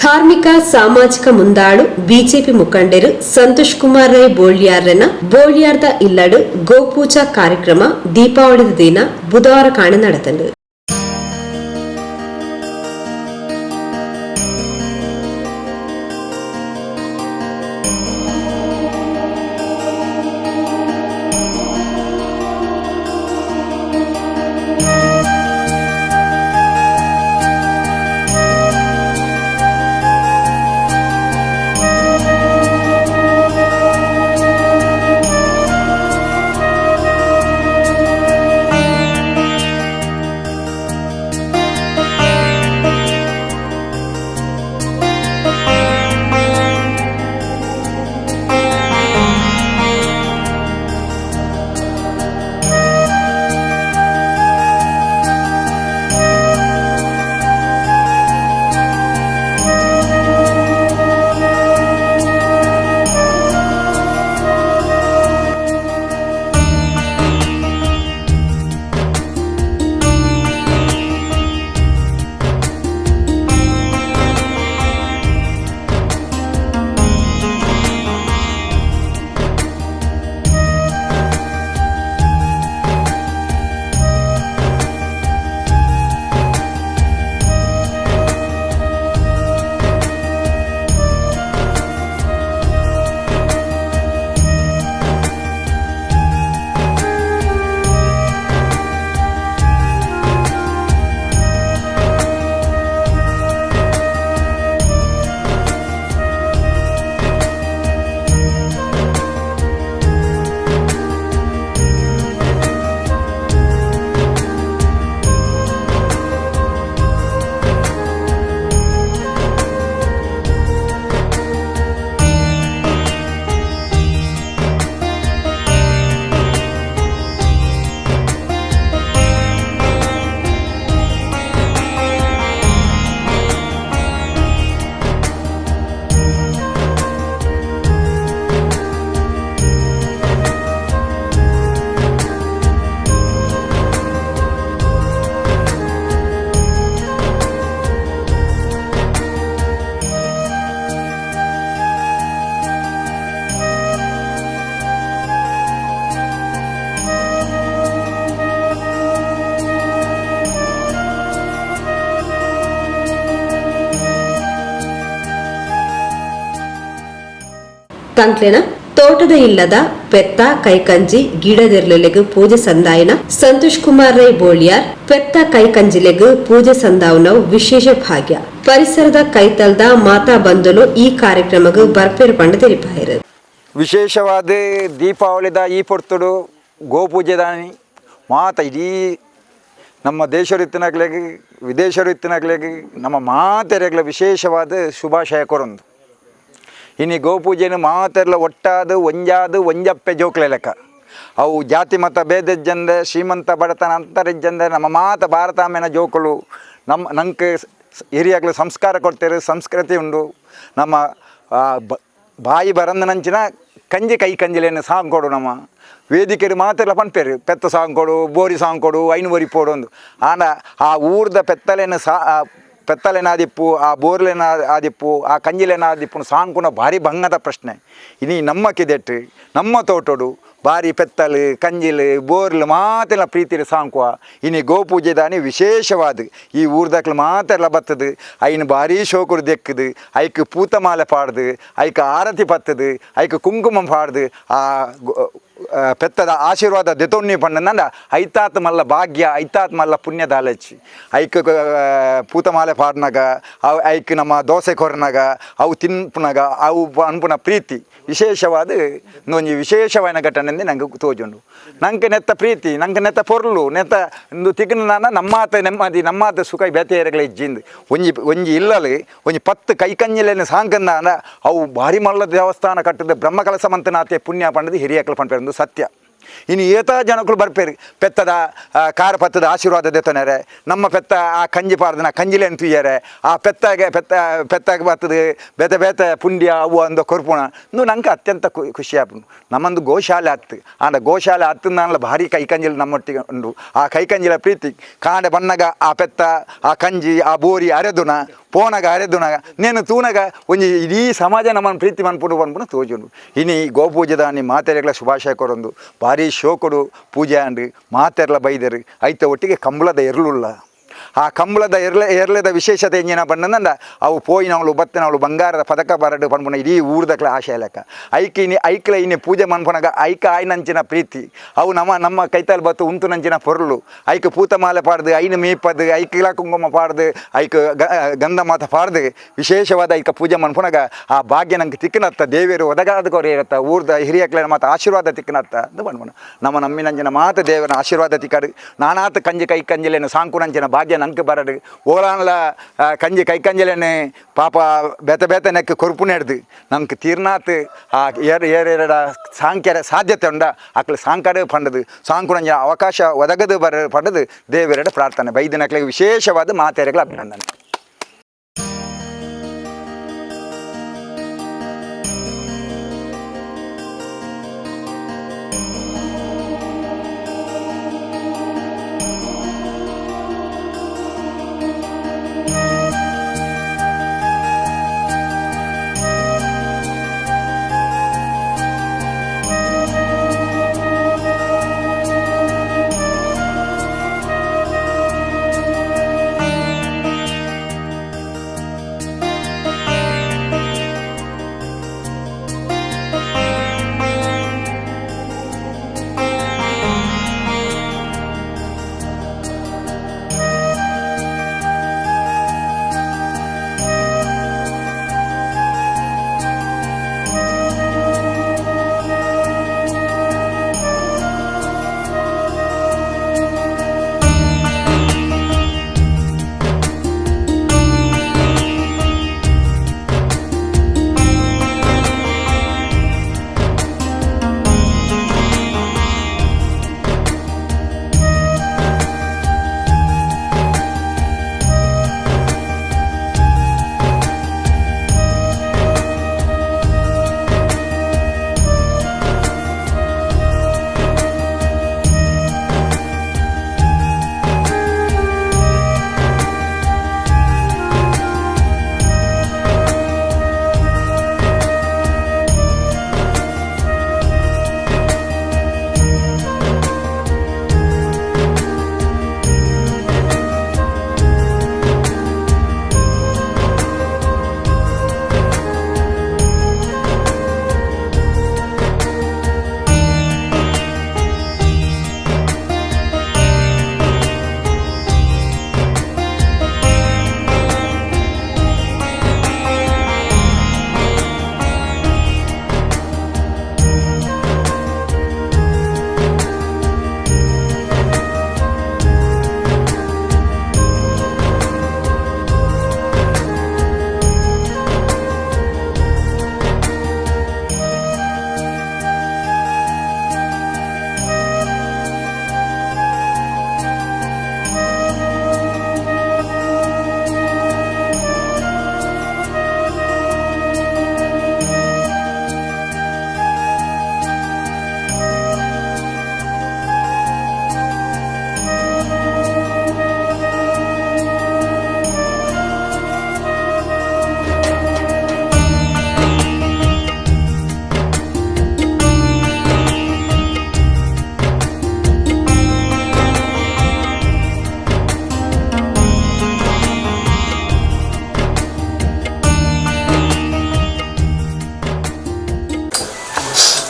ಧಾರ್ಮಿಕ ಸಾಮಾಜಿಕ ಮುಂದಾಳು ಬಿಜೆಪಿ ಮುಖಂಡರು ಸಂತೋಷ್ ಕುಮಾರ್ ರೈ ಬೋಳ್ಯಾರ್ರೆನ ಬೋಳ್ಯಾರ್ದ ಇಲ್ಲಡು ಗೋಪೂಜಾ ಕಾರ್ಯಕ್ರಮ ದೀಪಾವಳಿ ದಿನ ಬುಧವಾರ ಕಾಣೆ ನಡೆತಂಡು. ತಂಕ್ಲೆನ ತೋಟದ ಇಲ್ಲದ ಪೆತ್ತ ಕೈಕಂಜಿ ಗಿಡದೆರ್ಲೆಗ್ ಪೂಜೆ ಸಂದಾಯನ ಸಂತೋಷ್ ಕುಮಾರ್ ರೈ ಬೋಳಿಯಾರ್ ಪೆತ್ತ ಕೈಕಂಜಿಲೆಗ್ ಪೂಜೆ ಸಂದಾವನವು ವಿಶೇಷ ಭಾಗ್ಯ. ಪರಿಸರದ ಕೈತಲ್ದ ಮಾತಾ ಬಂಧುಲು ಈ ಕಾರ್ಯಕ್ರಮಗ್ ಬರ್ಪೇರು ಪಂಡ ತೆರಿಪಾಯರು. ವಿಶೇಷವಾದ ದೀಪಾವಳಿದ ಈ ಪೊರ್ತುಡು ಗೋಪೂಜೆದಾನಿ ಮಾತ ಇಡೀ ನಮ್ಮ ದೇಶರು ಇತ್ತಿನಕ್ಲೆಗ್ ವಿದೇಶರು ಇತ್ತಿನಕ್ಲೆಗ್ ನಮ್ಮ ಮಾತೆರೆಗ್ಲ ವಿಶೇಷವಾದ ಶುಭಾಶಯ ಕೊರೊಂದು. ಇನಿ ಗೋಪೂಜೆನು ಮಾತೆರ್ಲ ಒಟ್ಟಾದ ಒಂಜಾದ ಒಂಜಪ್ಪೆ ಜೋಕ್ಲೆ ಲೆಕ್ಕ. ಅವು ಜಾತಿ ಮತ ಭೇದಜ್ಜಂದೆ ಶ್ರೀಮಂತ ಬಡತನ ಅಂತರಿಜ್ಜಂದೆ ನಮ್ಮ ಮಾತ ಭಾರತಾಂಬೆನ ಜೋಕುಲು ನಮ್ಮ ನಂಗೆ ಹಿರಿಯಾಗ್ಲು ಸಂಸ್ಕಾರ ಕೊಡ್ತೇವೆ, ಸಂಸ್ಕೃತಿ ಉಂಡು. ನಮ್ಮ ಬಾಯಿ ಬರಂದನಂಚಿನ ಕಂಜಿ ಕೈ ಕಂಜಿಲೇನು ಸಾಂಗ್ ಕೊಡು. ನಮ್ಮ ವೇದಿಕೆರು ಮಾತೆಲ್ಲ ಪನ್ಪೇರು ಪೆತ್ತ ಸಾಂಗ್ ಕೊಡು, ಬೋರಿ ಸಾಂಗ್ ಕೊಡು, ಐನು ಬೋರಿ ಪೋಡು ಒಂದು. ಆಂಡ ಆ ಊರ್ದ ಪೆತ್ತಲೇನು ಸಾ ಪೆತ್ತಲೇನಾದಿಪ್ಪು, ಆ ಬೋರ್ಲೇನ ಆದಿಪ್ಪು, ಆ ಕಂಜಿಲೇನಾದಿಪ್ಪು ಸಾಂಕುನ ಭಾರಿ ಭಂಗದ ಪ್ರಶ್ನೆ. ಇನಿ ನಮ್ಮ ಕಿದೆಟ್ಟು ನಮ್ಮ ತೋಟೋಡು ಭಾರಿ ಪೆತ್ತಲು ಕಂಜಿಲು ಬೋರ್ಲು ಮಾತೆಲ್ಲ ಪ್ರೀತಿಲು ಸಾಂಕುವ. ಇನಿ ಗೋಪೂಜೆದಾನಿ ವಿಶೇಷವಾದ ಈ ಊರ್ದಕ್ಲು ಮಾತೆಲ್ಲ ಬತ್ತದು ಐನು ಭಾರಿ ಶೋಕುರು ದೆಕ್ಕದು, ಐಕ್ ಪೂತಮಾಲೆ ಪಾಡ್ದು, ಐಕ್ ಆರತಿ ಪತ್ತದು, ಐಕ್ ಕುಂಕುಮ ಪಾಡ್ದು ಆ ಪೆತ್ತದ ಆಶೀರ್ವಾದ ದೆತೊನ್ನಿ ಪಂಡ ಐತಾತ್ ಮಲ್ಲ ಭಾಗ್ಯ, ಐತಾತ್ ಮಲ್ಲ ಪುಣ್ಯ ದಾಲಚಿ. ಐಕ್ ಪೂತಮಾಲೆ ಪಾಡ್ನಾಗ ಅವು ಐಕ್ ನಮ್ಮ ದೋಸೆ ಕೊರ್ನಾಗ ಅವು ತಿನ್ಪುನಾಗ ಅವು ಅನ್ಪುನ ಪ್ರೀತಿ ವಿಶೇಷವಾದ ಒಂಜಿ ವಿಶೇಷವಾದ ಘಟನೆ ನಂಗೆ ತೋಜುಂಡು. ನಂಗೆ ನೆತ್ತ ಪ್ರೀತಿ, ನಂಗೆ ನೆತ್ತ ಪೊರ್ಲು, ನೆತ್ತ ಇಂದು ತಿಗ್ನ ನಮ್ಮಾತ ನೆಮ್ಮದಿ, ನಮ್ಮಾತ ಸುಖ ಬೇತೆಯರಗಳ ಇಜ್ಜಿಂದು. ಒಂಜಿ ಒಂಜಿ ಇಲ್ಲಲು ಒಂಜಿ 10 ಕೈ ಕಂಜಿಲೇನು ಸಾಂಕಂದ ಅವು ಭಾರಿ ಮಲ್ಲ ದೇವಸ್ಥಾನ ಕಟ್ಟದ ಬ್ರಹ್ಮಕಲಸ ಮಂತನಾತೆ ಪುಣ್ಯ ಪಂಡದು ಹಿರಿಯಕ್ಲು ಪಂಪೇರು ಸತ್ಯ. ಇನ್ನು ಏತಾ ಜನಕ್ಕಳು ಬರ್ಪೇರು ಪೆತ್ತದ ಕಾರ ಪತ್ತದ ಆಶೀರ್ವಾದ ದೆತ್ತೊನೆರೆ, ನಮ್ಮ ಪೆತ್ತ ಆ ಕಂಜಿ ಪಾರ್ದನ ಕಂಜಿಲೇನು ತುಯ್ಯರೆ, ಆ ಪೆತ್ತಾಗೆ ಪೆತ್ತ ಪೆತ್ತಾಗ ಬರ್ತದೆ ಬೇತೆ ಬೇತೆ ಪುಂಡ್ಯ ಅವು ಅಂದ ಕೊರ್ಪುಣ ಇಂದು ನಂಗೆ ಅತ್ಯಂತ ಖುಷಿ ಆಪುಂಡು. ನಮ್ಮೊಂದು ಗೋಶಾಲೆ ಆತ್ತು, ಆಂಡ ಗೋಶಾಲೆ ಆತ್ತು ಭಾರಿ ಕೈ ಕಂಜಿಲು ನಮ್ಮೊಟ್ಟಿಗೆ ಉಂಡು. ಆ ಕೈ ಕಂಜಿಲ ಪ್ರೀತಿ ಕಾಂಡೆ ಬಣ್ಣಗ ಆ ಪೆತ್ತ ಆ ಕಂಜಿ ಆ ಬೋರಿ ಅರೆದುನ ಪೋನಗ ಅರೆದುನಗ ನೇನು ತೂನಗ ಒಂಜಿ ಇಡೀ ಸಮಾಜ ನಮ್ಮನ್ನು ಪ್ರೀತಿ ಮನ್ಪುಡು ಪನ್ಪುನ ತೋಜುಂಡು. ಇನಿ ಗೋಪೂಜೆದಾನಿ ಮಾತೆರೆಗ್ಲ ಶುಭಾಶಯ ಕೊರೊಂದು ಭಾರಿ ಶೋಕುಡು ಪೂಜೆ ಆಂಡ್ ಮಾತೆರ್ಲ ಬೈದರು. ಐತ ಒಟ್ಟಿಗೆ ಕಂಬಳದ ಎರ್ಲುಲ್ಲ, ಆ ಕಂಬಳದ ಎರ್ಲೆದ ವಿಶೇಷತೆ ಎಂಜಿನ ಪಂಡಂದ ಅವು ಪೋಯಿನವಳು ಬತ್ತಿನವಳು ಬಂಗಾರದ ಪದಕ ಬರಡು ಪನ್ಪುನ ಇಡೀ ಊರ್ದಕ್ಲ ಆಶಯ ಲೆಕ್ಕ. ಐಕ್ ಇನಿ ಐಕ್ಲ ಇನಿ ಪೂಜೆ ಮನ್ಪುನಗ ಐಕ ಆಯ್ನಂಚಿನ ಪ್ರೀತಿ, ಅವು ನಮ್ಮ ನಮ್ಮ ಕೈತಲ್ ಬತ್ತು ಉಂತು ನಂಚಿನ ಪೊರ್ಲು. ಐಕ್ ಪೂತಮಾಲೆ ಪಾಡ್ದು ಐನು ಮೀಪದು ಐಕ್ಲ ಕುಂಕುಮ ಪಾಡ್ದು ಐಕ್ ಗಂಧ ಮಾತ ಪಾಡ್ದು ವಿಶೇಷವಾದ ಐಕ ಪೂಜೆ ಮನ್ಪುನಗ ಆ ಭಾಗ್ಯ ನಂಗೆ ತಿಕ್ಕನತ್ತ, ದೇವರು ಒದಗಾದ ಕೊರೆ ಇರತ್ತ, ಊರ್ದ ಹಿರಿಯಕ್ಲ ಮಾತ ಆಶೀರ್ವಾದ ತಿಕ್ಕನತ್ತ ಅಂತ ಪನ್ಪುನ. ನಮ್ಮ ನಮ್ಮಿನಂಚಿನ ಮಾತು ದೇವರ ಆಶೀರ್ವಾದ ತಿಕ್ಕಡು ನಾನಾತ ಕಂಜಿ ಕೈ ಕಂಜಿಲೇನು ಸಾಂಕುನಂಚಿನ ಭಾಗ್ಯ ನಂಗೆ ಬರಡು. ಓಲಾನ್ಲ ಕಂಜಿ ಕೈ ಕಂಜಲೇನೆ ಪಾಪ ಬೇತೆ ಬೇತೆ ನೆಕ್ ಕೊರುಪು ನೆಡ್ದು ನಂಗೆ ತೀರ್ನಾತ್ ಆ ಏರ್ ಏರೆರಡ ಸಾಂಕ್ಯರ ಸಾಧ್ಯತೆ ಉಂಡ ಅಕ್ಲ ಸಾಂಕಡೆ ಪಂಡದು ಸಾಂಕುನಂಜ ಅವಕಾಶ ಒದಗದು ಬರ ಪಂಡದು ದೇವರೆಡ ಪ್ರಾರ್ಥನೆ ಬೈದಿನಕ್ಲಿಗೆ ವಿಶೇಷವಾದ ಮಾತೆರೆಗಳ ಅಭಿನಂದನೆ.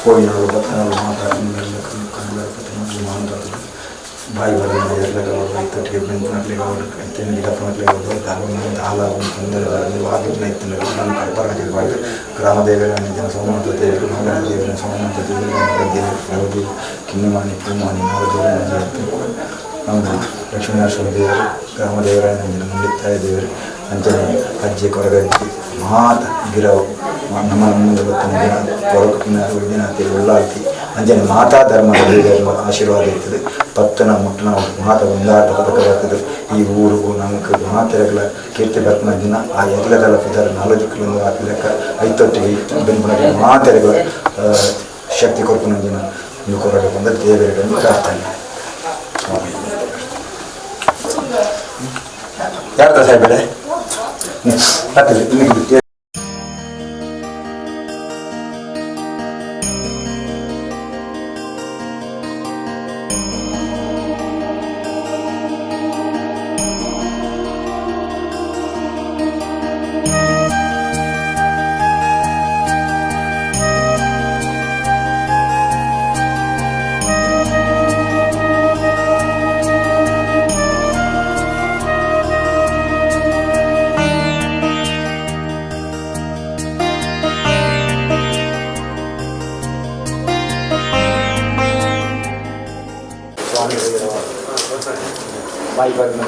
ಕೋಯಿನವರು ಬತ್ತನವರು ಮಾತಾಡಿ ಬಾಯಿ ಬರಲಿಲ್ಲ ಎರ್ಲಗವರು ರೈತೊಟ್ಟಿಗೆ ಬೆಂಪುನಕ್ಲೆಗವರು ತೆಂಗಿಡಪ್ಪನಕ್ಲೆಗವರು ದಾಲ ಹಾಲಾಗು ತೊಂದರೆ ವಾದಿನ ಇತ್ತಿನ ನಮ್ಮ ಕಲ್ಪರಾಜ ಬಾಯಿ ಗ್ರಾಮ ದೇವರ ಜನ ಸೋಮನಾಥ ದೇವರು ನಾಗರ ದೇವರ ಸೋಮನಾಥ ದೇವರು ನಾಗರ ದೇವರು ಪ್ರಭು ಕಿನ್ನಿಮಾನಿ ಪೂಮಾನಿ ನಾಗದೇವರ ನಮ್ಮ ಲಕ್ಷ್ಮೀನರಸಿಂಹ ದೇವರು ಗ್ರಾಮ ದೇವರ ನಂಜನ ಮುಂಡಿತ್ತಾಯ ದೇವರು ಅಂಚನೆ ಅಜ್ಜಿ ಕೊರಗಜ್ಜಿ ಮಾತ ಗಿರವು ನಮ್ಮ ಮುಂದೆ ಬತ್ತನ ದಿನ ಕೊರಕಿನ ವೈದ್ಯನಾಥಿ ಉಳ್ಳಾಲ್ತಿ ಅಂಚನೆ ಮಾತಾ ಧರ್ಮದ ದೇವರ ಆಶೀರ್ವಾದ ಇರ್ತದೆ. ಪತ್ತನ ಮುಟ್ಟನ ಮಾತ ಒಂದಾದ ಪದಕ ಬರ್ತದೆ. ಈ ಊರಿಗೂ ನಮಕ್ ಮಾತೆರೆಗಳ ಕೀರ್ತಿ ಬರ್ಪನ ದಿನ ಆ ಎಲ್ಲದಲ್ಲ ಪುದರ್ ನಾಲ್ಕು ದಿಕ್ಕುಲೊಂದು ಆಪಿ ಲೆಕ್ಕ ಐತೊಟ್ಟಿಗೆ ಬೆನ್ಪುನ ಮಾತೆರೆಗಳ ಶಕ್ತಿ ಕೊರ್ಪುನ ದಿನ ಇಂದು ಕೊರಗ ಬಂದ ದೇವರಿಗೆ ಪ್ರಾರ್ಥನೆ. ಯಾರ್ದ ಸಾಹೇಬ್ರೆ? ಪತ್ತಲೆ. ಬಾಯಿ ಬಂದ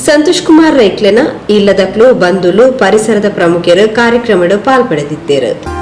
ಸಂತೋಷ್ ಕುಮಾರ್ ರೈಕ್ಲೆನ ಇಲ್ಲದಕ್ಲು ಬಂಧುಲು ಪರಿಸರದ ಪ್ರಮುಖರು ಕಾರ್ಯಕ್ರಮಡು ಪಾಲ್ಪಡೆದಿದ್ದರು.